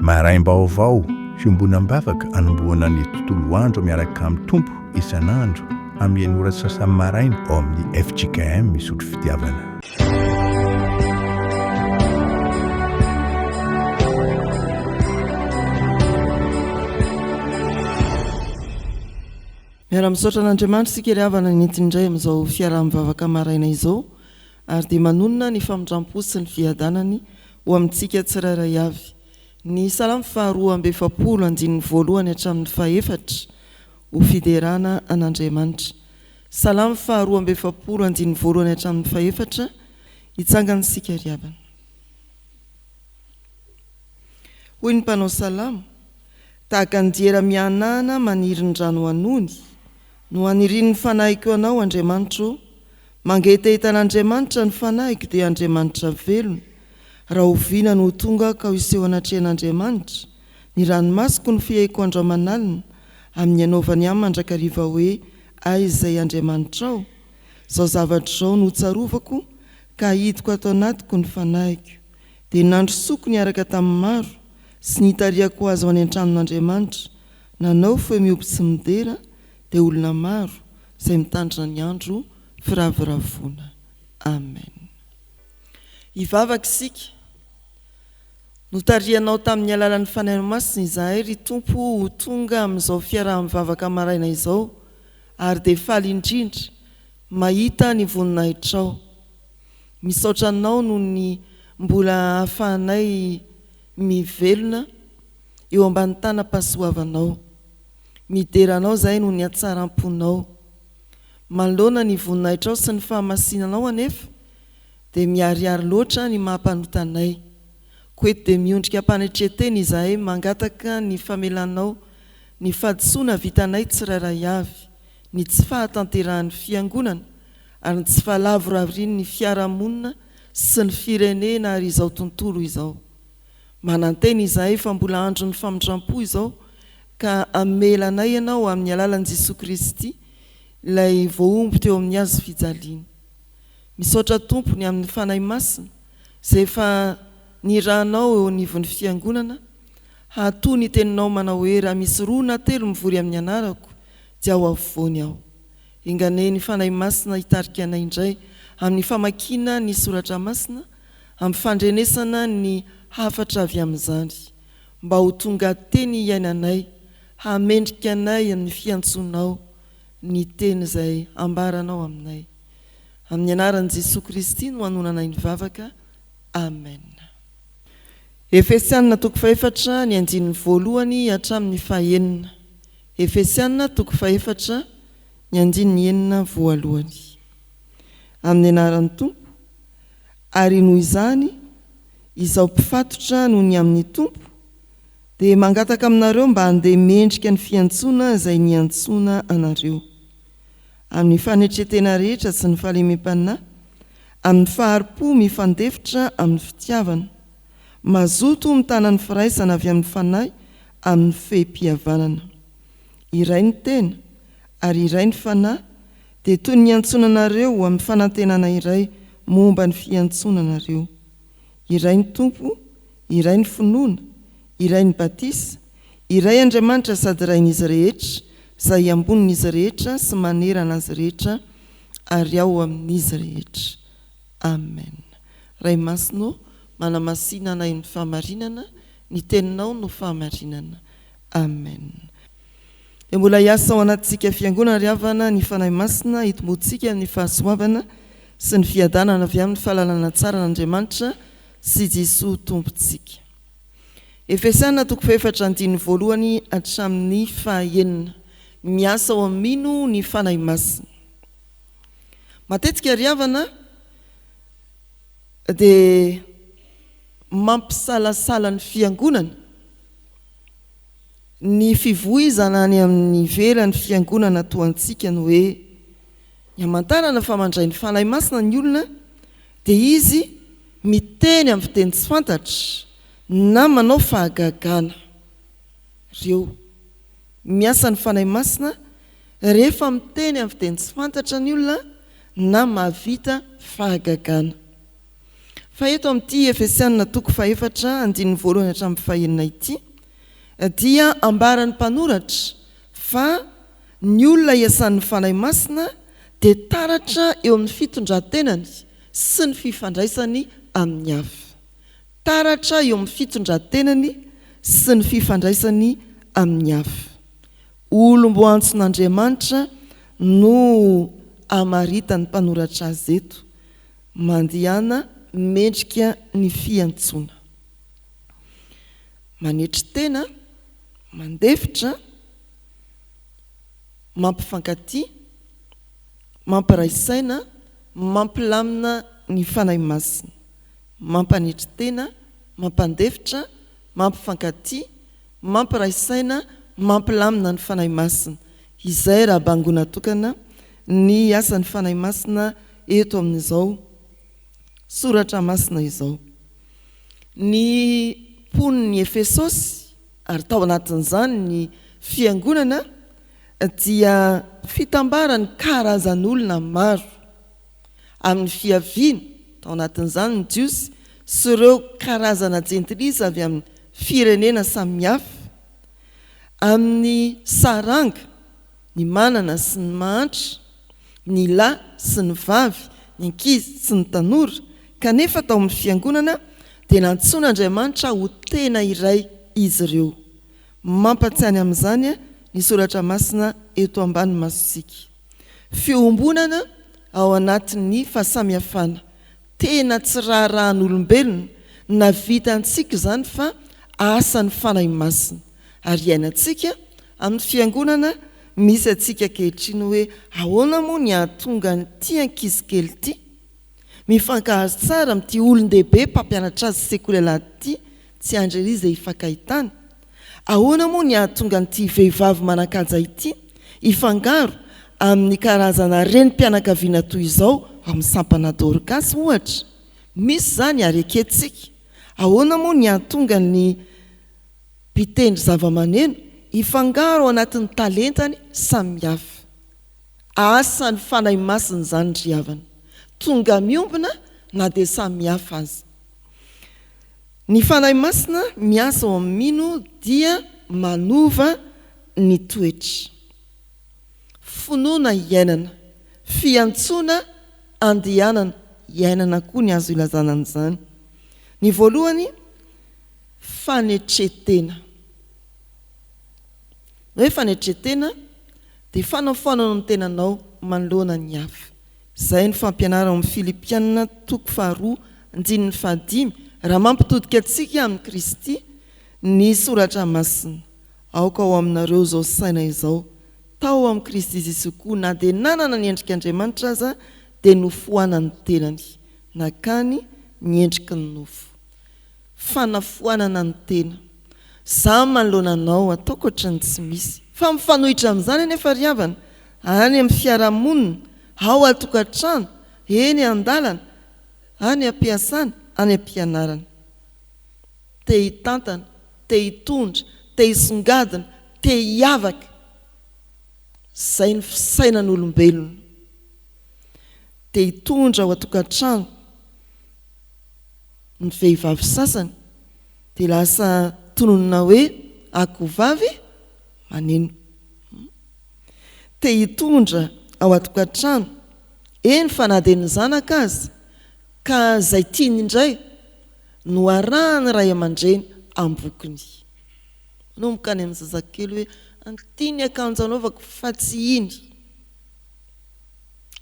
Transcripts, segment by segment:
Maraim-baovao, fiombonam-bavaka anombohana ny tontolo andro miaraka amin'ny Tompo isan'andro amin'ny enina ora sy sasany maraina ao amin'ny fjkm Isotry Fitiavana. Miara-misaotra an'Andriamanitra isika ry havana nentiny indray amin'izao fiaraha-mivavaka maraina izao ary dia manonona ny famindram-po sy ny fiadanany ho amintsika tsirairay avy. Ny Salamo faha 42 andininy voalohany hatramin'ny fahefatra ho fiderana an'Andriamanitra. Salamo faha 42 andininy voalohany hatramin'ny fahefatra, Hitsangana isika ry havana. Hoy ny mpanao salamo, Tahaka ny diera mihanahana maniry ny rano anony, no anirian'ny fanahiko Anao, Andriamanitro ô. Mangetaheta an'Andriamanitra ny fanahiko, dia Andriamanitra velona. Rahoviana no ho tonga aho ka ho hiseho anatrehan'Andriamanitra? Ny ranomasoko no fihaiko andro aman'alina, amin'ny anaovany ahy mandrakariva hoe, Aiza izay Andriamanitrao? Izao zavatra izao no hotsarovako, ka hahidiko ato anatiko ny fanahiko. Dia nandrosoako niaraka tamin'ny maro, sy nitarihako azy ho any an-tranon'Andriamanitra, nanao feo mihoby sy midera, dia olona maro, izay mitandrina ny andro firavoravoana. Amen. Hivavaka isika. Notarihanao tamin'ny alalan'ny Fanahy Masina izahay, ry Tompo, ho tonga amin'izao fiaraha-mivavaka maraina izao, ary dia faly indrindra mahita ny voninahitrao. Misaotra Anao noho ny mbola ahafahanay mivelona eo ambany tanam-pahasoavanao. Midera Anao izahay noho ny hatsaram-ponao. Manoloana ny voninahitrao sy ny fahamasinanao anefa dia miharihary loatra ny maha mpanota anay. Koa eto dia miondrika am-panetren-tena izahay mangataka ny famelanao ny fahadisoana vitanay tsirairay avy, ny tsy fahatanterahan'ny Fiangonana ary ny tsy fahalavorarian'ny fiarahamonina sy ny firenena ary izao tontolo izao. Manantena izahay fa mbola andron'ny famindram-po izao ka hamela anay Ianao amin'ny alalan'i Jesoa Kristy ilay voahombo teo amin'ny hazo fijaliana. Misaotra Tompo ny amin'ny Fanahy Masina izay efa nirahanao eo anivon'ny Fiangonana hahatoa ny teninao manao hoe raha misy roa na telo mivory amin'ny anarako dia ao afovoany aho. Enganie ny Fanahy Masina hitarika anay indray amin'ny famakiana ny Soratra Masina, amin'ny fandrenesana ny hafatra avy amin'izany, mba ho tonga teny hiainanay, hahamendrika anay amin'ny fiantsoanao ny teny izay ambaranao aminay. Amin'ny anaran'i Jesoa Kristy no anonanay ny vavaka. Amen. Efesiana toko fahefatra ny andininy voalohany hatramin'ny fahenina. Efesiana toko fahefatra ny andininy enina voalohany. Amin'ny anaran'ny Tompo, ary noho izany, izaho mpifatotra noho ny amin'ny Tompo, dia mangataka aminareo mba handeha mendrika ny fiantsoana izay niantsoana anareo. Amin'ny fanetren-tena rehetra sy ny fahalemem-panahy, amin'ny fahari-po mifandefitra amin'ny fitiavana. Mazoto mitana ny firaisana avy amin'ny Fanahy amin'ny fehim-pihavanana. Iray ny tena, ary iray ny Fanahy, dia toy ny niantsoana anareo ho amin'ny fanantenana iray momba ny fiantsoana anareo. Iray ny Tompo, iray ny finoana, iray ny batisa, iray Andriamanitra sady Rain'izy rehetra, izay ambonin'izy rehetra sy manerana azy rehetra ary ao amin'izy rehetra. Amen. Ray Masina ô, manamasina anay amin'ny fahamarinana, ny Teninao no fahamarinana. Amen. Dia mbola hiasa ao anatintsika Fiangonana ry havana ny Fanahy Masina hitomboantsika amin'ny fahasoavana sy ny fiadanana avy amin'ny fahalalana tsara an'Andriamanitra sy Jesoa Tompontsika. Efesiana toko fahefatra andininy voalohany hatramin'ny fahaenina. Miasa ao amin'ny mino ny Fanahy Masina. Matetika ry havana dia mampisalasala ny fiangonana ny fivoizana any amin'ny ivelan'ny fiangonana toa antsika ny hoe ny hamantarana fa mandray ny Fanahy Masina ny olona dia izy miteny amin'ny fiteny tsy fantatra na manao fahagagana. Ireo. Miasa ny Fanahy Masina rehefa miteny amin'ny fiteny tsy fantatra ny olona na mahavita fahagagana. Fa eto amin'ity Efesianina toko fahefatra andininy voalohany hatramin'ny fahenina ity dia ambaran'ny mpanoratra fa ny olona iasan'ny Fanahy Masina dia taratra eo amin'ny fitondran-tenany sy ny fifandraisany amin'ny hafa. Taratra eo amin'ny fitondran-tenany sy ny fifandraisany amin'ny hafa. Olom-boantson'Andriamanitra no amaritan'ny mpanoratra azy eto. Mandehana mendrika ny fiantsoana. Manetry tena, mandefitra, mampifankatia, mampiray saina, mampilamina ny Fanahy Masina. Mampanetry tena, mampandefitra, mampifankatia, mampiray saina, mampilamina ny Fanahy Masina. Izay raha bangoina tokana ny asan'ny Fanahy Masina eto amin'izao Soratra Masina izao. Ny mponin'i Efesosy, ary tao anatin'izany ny Fiangonana, dia fitambaran'ny karazan'olona maro. Amin'ny fiaviany, tao anatin'izany ny Jiosy sy ireo karazana Jentilisa avy amin'ny firenena samihafa. Amin'ny saranga, ny manana sy ny mahantra, ny lahy sy ny vavy, ny ankizy sy ny tanora, kanefa tao amin'ny Fiangonana dia nantsoin'Andriamanitra ho tena iray izy ireo. Mampatsiahy ny amin'izany ny Soratra Masina eto ambany masontsika. Fiombonana ao anatin'ny fahasamihafana. Tena tsy raharahan'olombelona na vitantsika izany fa asan'ny Fanahy Masina. Ary iainantsika amin'ny fiangonana misy antsika ankehitriny hoe ahoana moa ny hahatonga an'ity ankizy kely ity mifankahazo tsara amin'ity olon-dehibe mpampianatra azy sekoly alahady ity tsy andry ery izay hifankahitana? Ahoana moa ny hahatonga an'ity vehivavy manan-kaja ity hifangaro amin'ny karazana renim-pianakaviana toy izao ao amin'ny sampana Dorcas, ohatra? Misy izany ary ekentsika. Ahoana moa ny hahatonga ny mpitendry zavamaneno hifangaro ao anatin'ny talentany samihafa? Asan'ny Fanahy Masina izany ry havana. Tonga miombona na dia samihafa aza. Ny Fanahy Masina miasa ao amin'ny mino dia manova ny toetra. Finoana iainana, fiantsoana andehanana iainana koa ny azo ilazana an'izany. Ny voalohany, fanetren-tena. Ny hoe fanetren-tena dia fanafoanana ny tenanao manoloana ny hafa. Izay ny fampianarana ao amin'ny Filipiana toko faharoa andininy fahadimy, raha mampitodika antsika amin'i Kristy ny Soratra Masina, Aoka ho aminareo izao saina izao, tao amin'i Kristy Jesoa koa, na dia nanana ny endrik'Andriamanitra aza, dia nofoanany ny tenany, nakany ny endriky ny nofo. Fanafoanana ny tena. Za manoloana anao ataoko ohatran'ny tsy misy. Fa mifanohitra amin'izany anefa ry havana, any amin'ny fiarahamonina, ao an-tokantrano, eny an-dalana, any am-piasana, any am-pianarana. Te hitantana, te hitondra, te hisongadina, te hiavaka. Izay ny fisainan'olombelona. Te hitondra ao an-tokantrano ny vehivavy sasany. Dia lasa tononina hoe akohovavy maneno. Te hitondra ao an-tokantrano, eny fa na dia ny zanaka aza, ka izay tiany indray no arahan'ny ray aman-dreny ambokony. Manomboka any amin'ny zazakely hoe ity ny akanjo anaovako fa tsy iny.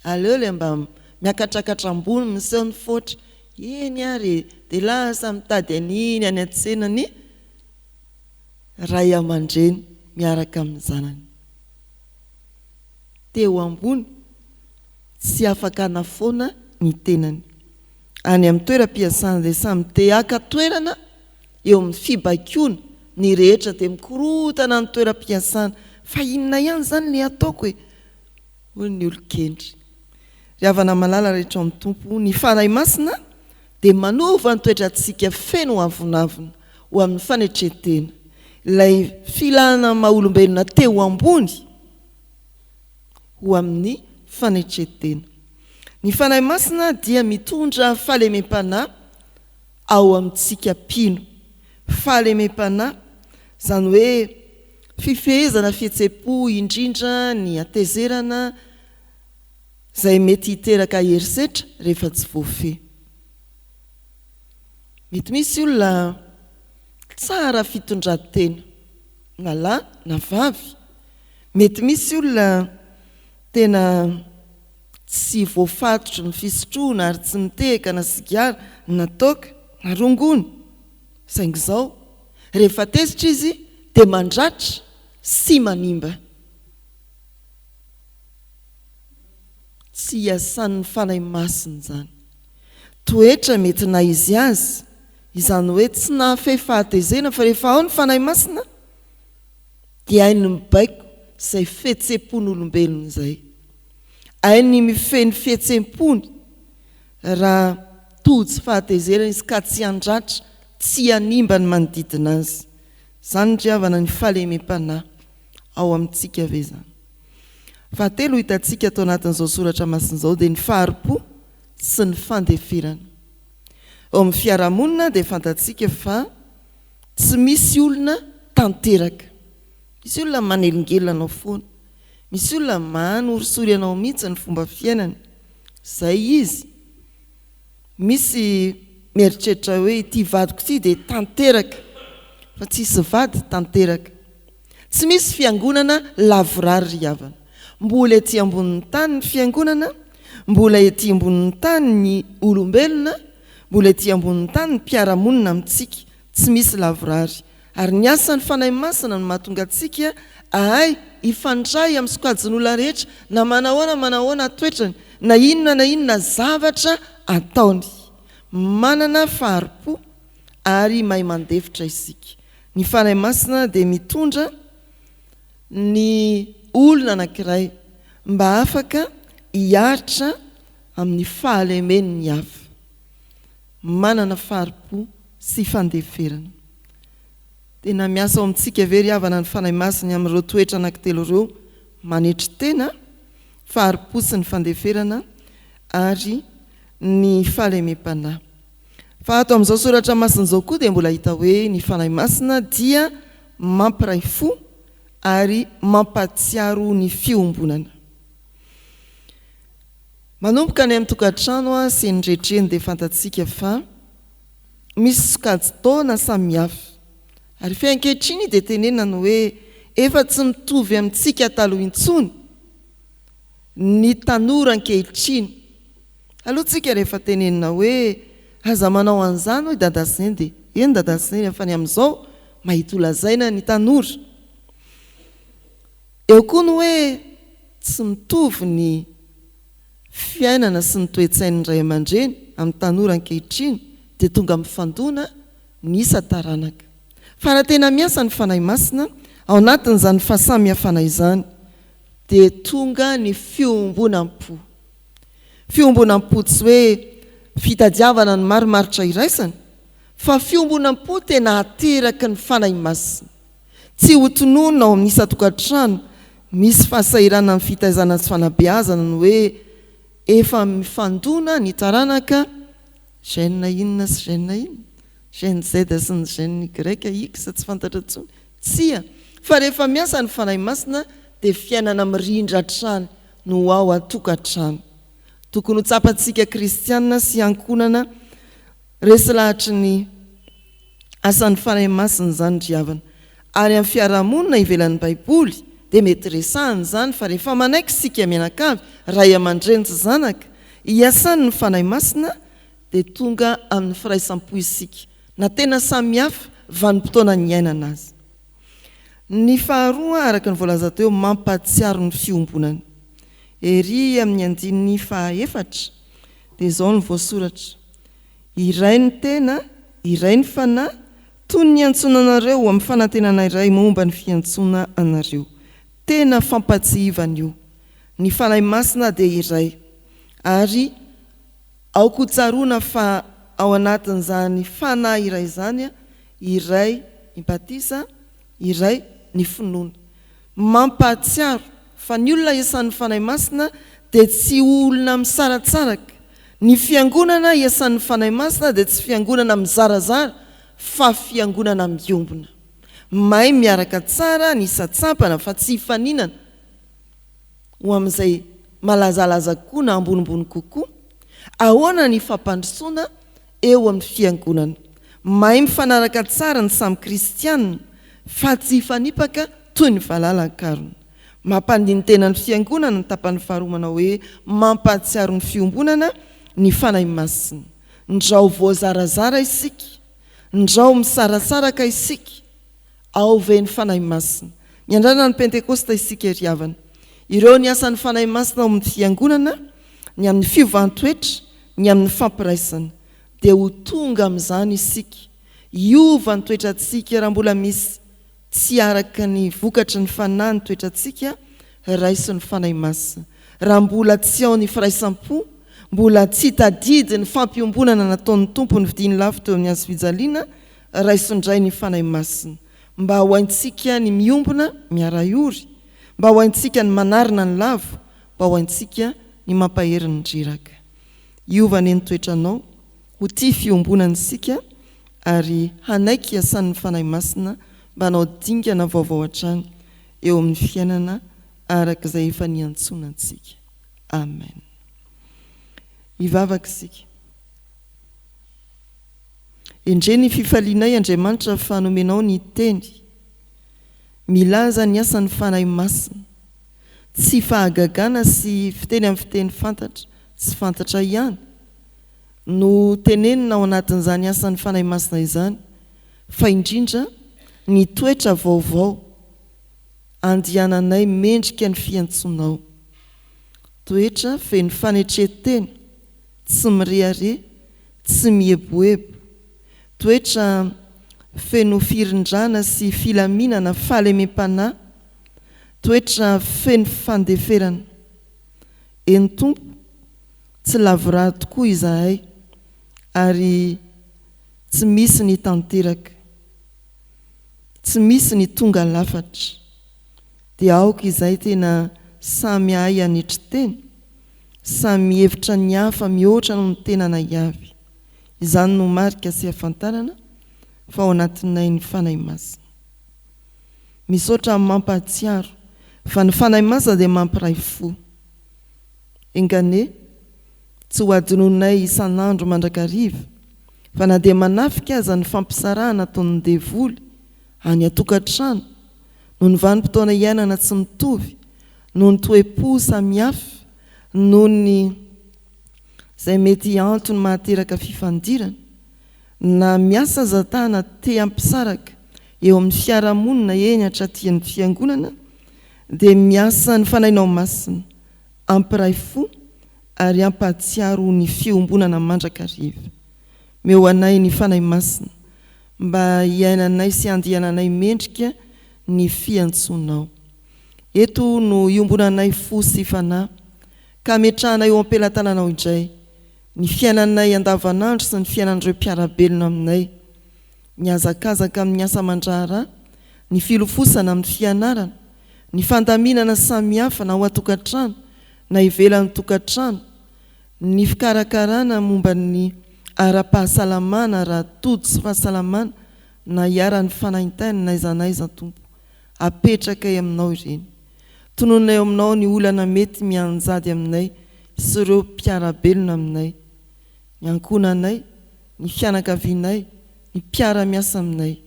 Aleo ilay mba miakatrakatra ambony miseho ny foatra. Eny ary e! Dia lasa mitady an'iny any an-tsena ny ray aman-dreny miaraka amin'ny zanany. Teo ambony, tsy afaka hanafoana ny tenany. Any amin'ny toeram-piasana dia samy te haka toerana eo amin'ny fibaikoana ny rehetra dia mikorontana ny toeram-piasana. Fa inona ihany izany ilay ataoko e? Hoy ny olon-kendry. Ry havana malala rehetra ao amin'ny Tompo, ny Fanahy Masina dia manova ny toetrantsika feno avonavona ho amin'ny fanetren-tena. Ilay filana maha-olombelona te ho ambony ho amin'ny fanetren-tena. Ny Fanahy Masina dia mitondra fahalemem-panahy. ao amintsika mpino. Fahalemem-panahy, izany hoe fifehezana fihetsem-po indrindra ny hatezerana izay mety hiteraka herisetra rehefa tsy voafehy. Mety misy olona tsara fitondran-tena, na lahy na vavy. Mety misy olona tena tsy voafatotry ny fisotroana ary tsy mitehaka na sigara na toaka na rongony. Saingy izao, rehefa tezitra izy dia mandratra sy manimba. Tsy iasan'ny Fanahy Masina izany. Toetra mety naha izy azy, izany hoe tsy nahafehy fahatezena fa rehefa ao ny Fanahy Masina dia hainy mibaiko izay fihetsem-pon'olombelona izay. Hainy mifehy ny fihetsem-pony raha tojo fahatezerana izy ka tsy handratra, tsy hanimba ny manodidina azy. Izany ry havana ny fahalemem-panahy ao amintsika ve izany? Fahatelo hitantsika ato anatin'izao soratra masina izao dia ny fahari-po sy ny fandeferana. Eo amin'ny fiarahamonina dia fantatsika fa tsy misy olona tanteraka. Misy olona manelingelina anao foana. Misy olona manorisory anao mihitsy ny fomba fiainany. Izay izy. Misy mieritreritra hoe ity vadiko ity dia tanteraka. Fa tsisy vady tanteraka. Tsy misy fiangonana lavorary ry havana. Mbola ety ambonin'ny tany ny fiangonana, mbola ety ambonin'ny tany ny olombelona, mbola ety ambonin'ny tany ny mpiara-monina amintsika. Tsy misy lavorary. Ary ny asan'ny Fanahy Masina no mahatonga antsika ahay hifandray amin'ny sokajin'olona rehetra, na manahoana manahoana toetrany, na inona na inona zavatra ataony. Manana fahari-po ary mahay mandefitra isika. Ny Fanahy Masina dia mitondra ny olona anankiray mba afaka hiaritra amin'ny fahalemen'ny hafa. Manana fahari-po sy fandeferana. Tena miasa ao amintsika ve ry havana ny Fanahy Masiny amin'ireo toetra anankitelo ireo, manetry tena, fahari-po sy ny fandeferana ary ny fahalemem-panahy? Fa ato amin'izao soratra masina izao koa dia mbola hita hoe ny Fanahy Masina dia mampiray fo ary mampahatsiaro ny fiombonana. Manomboka any amin'ny tokantrano sy eny rehetra eny dia fantatsika fa misy sokajin-taona samihafa. Ary fe ankehitriny dia tenenina ny hoe efa tsy mitovy amintsika taloha intsony ny tanora ankehitriny. Aloha tsika rehefa tenenina hoe aza manao an'izany hoy dada sy neny dia eny dada sy neny fa ny amin'izao mahita ho lazaina ny tanora. Eo koa ny hoe tsy mitovy ny fiainana sy ny toe-tsain'ny ray aman-dreny amin'ny tanora ankehitriny dia tonga mifandona ny isan-taranaka. Fa raha tena miasa ny Fanahy Masina ao anatin'izany fahasamihafana izany dia tonga ny fiombonam-po. Fiombonam-po tsy hoe fitadiavana ny marimaritra iraisana, fa fiombonam-po tena ateraky ny Fanahy Masina. Tsy ho tononina ao amin'ny isan-tokantrano misy fahasahiranana amin'ny fitaizana sy fanabeazana ny hoe efa mifandona ny taranaka gène inona sy gène inona, gène Z sy ny gène Y, X tsy fantatra intsony. Tsia, fa rehefa miasa ny Fanahy Masina dia fiainana mirindra hatrany no ao an-tokantrano. Tokony ho tsapantsika kristiana sy ankohonana resy lahatry ny asan'ny Fanahy Masina izany ry havana. Ary amin'ny fiarahamonina ivelan'ny Baiboly dia mety resahina izany fa rehefa manaiky isika mianakavy, ray aman-dreny sy zanaka, hiasan'ny Fanahy Masina dia tonga amin'ny firaisam-po isika na tena samihafa vanim-potoana niainana aza. Ny faharoa, araka ny voalaza teo, mampahatsiaro ny fiombonana. Ery amin'ny andininy fahaefatra dia izao no voasoratra, Iray ny tena, iray ny fanahy, toy ny niantsoana anareo ho amin'ny fanantenana iray momba ny fiantsoana anareo. Tena fampahatsihivana io. Ny Fanahy Masina dia iray. Ary aoka ho tsaroana fa ao anatin'izany Fanahy iray izany, iray ny batisa, iray ny finoana. Mampahatsiaro fa ny olona isan'ny Fanahy Masina dia tsy olona misaratsaraka. Ny fiangonana iasan'ny Fanahy Masina dia tsy fiangonana mizarazara fa fiangonana miombona. Mahay miaraka tsara ny isan-tsampana fa tsy hifaninana ho amin'izay malazalaza kokoa na ambonimbony kokoa. Ahoana ny fampandrosoana eo amin'ny fiangonana? Mahay mifanaraka tsara ny samy kristiana fa tsy hifanipaka toy ny valala an-karona. Mampandini-tena ny Fiangonana ny tapany faharoa manao hoe Mampahatsiaro ny fiombonana ny Fanahy Masina. Ndrao voazarazara isika, ndrao misarasaraka isika, ao ve ny Fanahy Masina? Miandrandra ny Pentekosta isika ry havana. Ireo ny asan'ny Fanahy Masina ao amin'ny Fiangonana, ny amin'ny fiovan-toetra, ny amin'ny fampiraisana. Dia ho tonga amin'izany isika. Hiova ny toetrantsika raha mbola misy Tsy araka ny vokatry ny Fanahy ny toetrantsika, raiso ny Fanahy Masina. Raha mbola tsy ao ny firaisam-po, mbola tsy tadidy ny fampiombonana nataon'ny Tompo nividiany lafo teo amin'ny hazofijaliana, raiso indray ny Fanahy Masina. Mba ho haintsika ny miombona, miara-hiory. Mba ho haintsika ny manarina ny lavo, mba ho haintsika ny mampahery ny reraka. Hiova anie ny toetranao, ho tia fiombonana isika ary hanaiky hiasan'ny Fanahy Masina mba hanao dingana vaovao hatrany eo amin'ny fiainana araka izay efa niantsoana antsika. Amen. Hivavaka isika. Endrey ny fifalianay Andriamanitra fa nomenao ny Teny milaza ny asan'ny Fanahy Masina. Tsy fahagagana sy fiteny amin'ny fiteny fantatra sy fantatra ihany no tenenina ao anatin'izany asan'ny Fanahy Masina izany fa indrindra ny toetra vaovao andiananay mendrika ny fiantsoanao. Toetra feno fanetren-tena, tsy mirehareha, tsy mieboebo. Toetra feno firindrana sy filaminana fahalemem-panahy. Toetra feno fandeferana. Eny Tompo, tsy lavorary tokoa izahay ary tsy misy ny tanteraka, tsy misy ny tonga lafatra. Dia aoka izay tena samy hahay hanetry tena, samy mihevitra ny hafa mihoatra noho ny tenanay avy. Izany no marika sy hafantarana fa ao anatinay ny Fanahy Masina. Misaotra amin'ny mampahatsiaro fa ny Fanahy Masina dia mampiray fo. Enga anie tsy ho adinonay isan'andro mandrakariva fa na dia manafika aza ny fampisarahana ataon'ny devoly any an-tokantrano noho ny vanim-potoana iainana tsy mitovy, noho ny toe-po samihafa, noho ny izay mety antony mahateraka fifandirana, na miasa aza tana te hampisaraka eo amin'ny fiarahamonina eny hatraty amin'ny fiangonana dia miasa ny Fanahinao Masina hampiray fo ary hampahatsiaro ny fiombonana mandrakariva. Meo anay ny Fanahy Masina mba hiainanay sy handihananay mendrika ny fiantsoanao. Eto no iombonanay fo sy fanahy ka ametrahanay eo am-pelatananao indray ny fiainanay andavanandro sy ny fiainan'ireo mpiara-belona aminay, ny hazakazaka amin'ny asa aman-draharaha, ny filofosana amin'ny fianarana, ny fandaminana samihafa na ao an-tokantrano na ivelan'ny tokantrano, ny fikarakarana momba ny ara-pahasalamana raha tojo tsy fahasalamana na iharan'ny fanaintainana n'aiza n'aiza Tompo. Apetrakay aminao ireny. Tonononay eo aminao ny olana mety mianjady aminay sy ireo mpiara-belona aminay, ny ankohonanay, ny fianakavianay, ny mpiara-miasa aminay.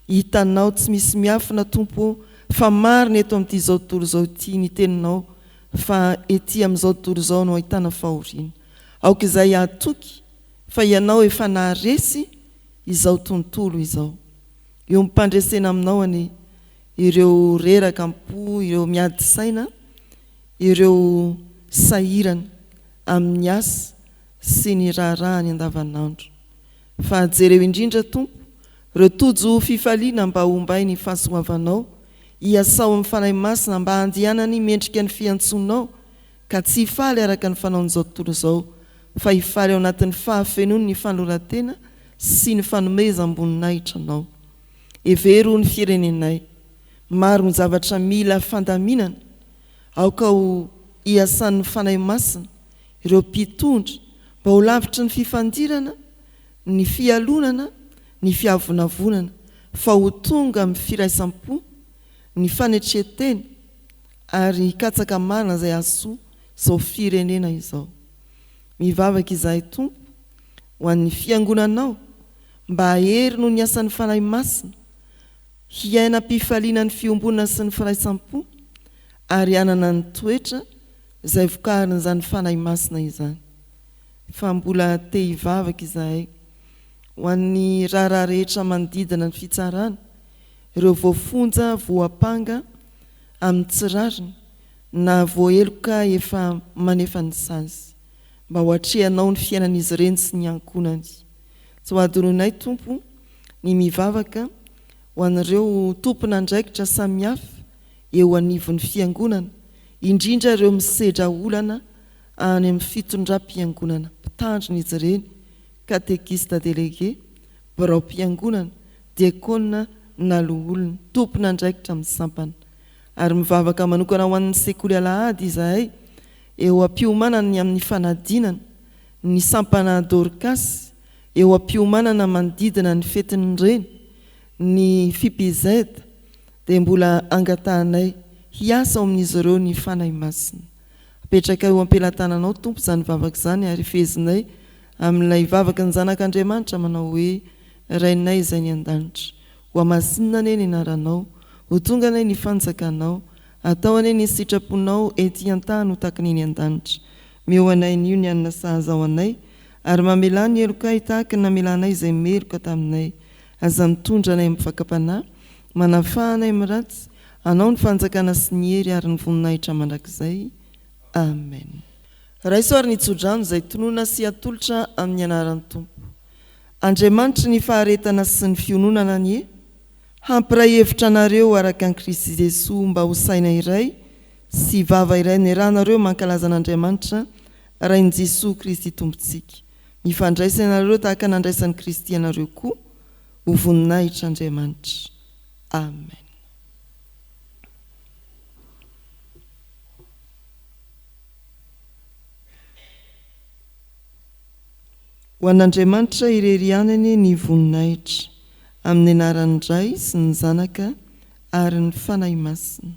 Hitanao tsy misy miafina Tompo ô fa marina eto amin'ity izao tontolo izao ity ny teninao fa ety amin'izao tontolo izao no ahitana fahoriana. Aoka izay hahatoky fa Ianao efa naharesy izao tontolo izao. Eo am-pandresena aminao anie ireo reraka am-po, ireo miady saina, ireo sahirana amin'ny asa sy ny raharahany andavanandro. Fa jereo indrindra Tompo ireo tojo fifaliana mba hombay ny fahasoavanao, hiasao amin'ny Fanahy Masina mba handihanany mendrika ny fiantsoanao ka tsy hifaly araka ny fanaon'izao tontolo izao fa hifaly ao anatin'ny fahafenoan'ny fanoloran-tena sy ny fanomezam-boninahitra Anao. Hevero ny firenenay. Maro ny zavatra mila fandaminana. Aoka ho iasan'ny Fanahy Masina ireo mpitondra mba ho lavitry ny fifandirana, ny fialonana, ny fiavonavonana, fa ho tonga amin'ny firaisam-po, ny fanetren-tena, ary hikatsaka marina izay hahasoa izao firenena izao. Mivavaka izahay Tompo ho an'ny Fiangonanao mba hahery noho ny asan'ny Fanahy Masina, hiaina am-pifaliana ny fiombonana sy ny firaisam-po ary hanana ny toetra izay vokarin'izany Fanahy Masina izany. Fa mbola te hivavaka izahay ho an'ny raharaha rehetra manodidina ny fitsarana, ireo voafonja voampanga amin'ny tsy rariny na voaheloka efa manefa ny sazy, mba ho atrehanao ny fiainan'izy ireny sy ny ankohonany. Tsy ho adinoinay Tompo ny mivavaka ho an'ireo tompon'andraikitra samihafa eo anivon'ny Fiangonana, indrindra ireo misedra olana any amin'ny fitondram-piangonana, mpitandrina izy ireny, katekista delege, biraom-piangonana, diakona na loholona, tompon'andraikitra amin'ny sampana. Ary mivavaka manokana ho an'ny Sekoly Alahady izahay eo am-piomanana ny amin'ny fanadinana, ny sampana Dorcas eo am-piomanana manodidina ny fetin'ny Reny, ny FIPZ, dia mbola angatahanay hiasa ao amin'izy ireo ny Fanahy Masina. Apetrakay eo am-pelatananao Tompo izany vavaka izany ary fehezinay amin'ilay vavaky ny Zanak'Andriamanitra manao hoe, Rainay izay any an-danitra, hohamasinina anie ny anaranao, ho tonga anie ny fanjakanao, atao anie ny sitraponao ety an-tany ho tahaka ny eny an-danitra. Omeo anay anio ny hanina sahaza ho anay, ary mamelà ny helokay tahaka ny namelanay izay meloka taminay. Aza mitondra anay amin'ny fakam-panahy, manafaha anay amin'ny ratsy, Anao ny fanjakana sy ny hery ary ny voninahitra mandrakizay. Amen. Raiso ary ny tsodrano izay tonona sy atolotra amin'ny anaran'ny Tompo. Andriamanitry ny faharetana sy ny fiononana anie hampiray hevitra anareo araka an'i Kristy Jesoa mba ho saina iray sy vava iray niarahanareo mankalaza an'Andriamanitra Rain'i Jesoa Kristy Tompontsika. Mifandraisa ianareo tahaka nandraisan'i Kristy anareo koa ho voninahitr'Andriamanitra. Amen. Ho an'Andriamanitra irery ihany anie ny voninahitra, amin'ny anaran'ny Ray sy ny Zanaka ary ny Fanahy Masina.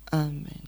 Amen.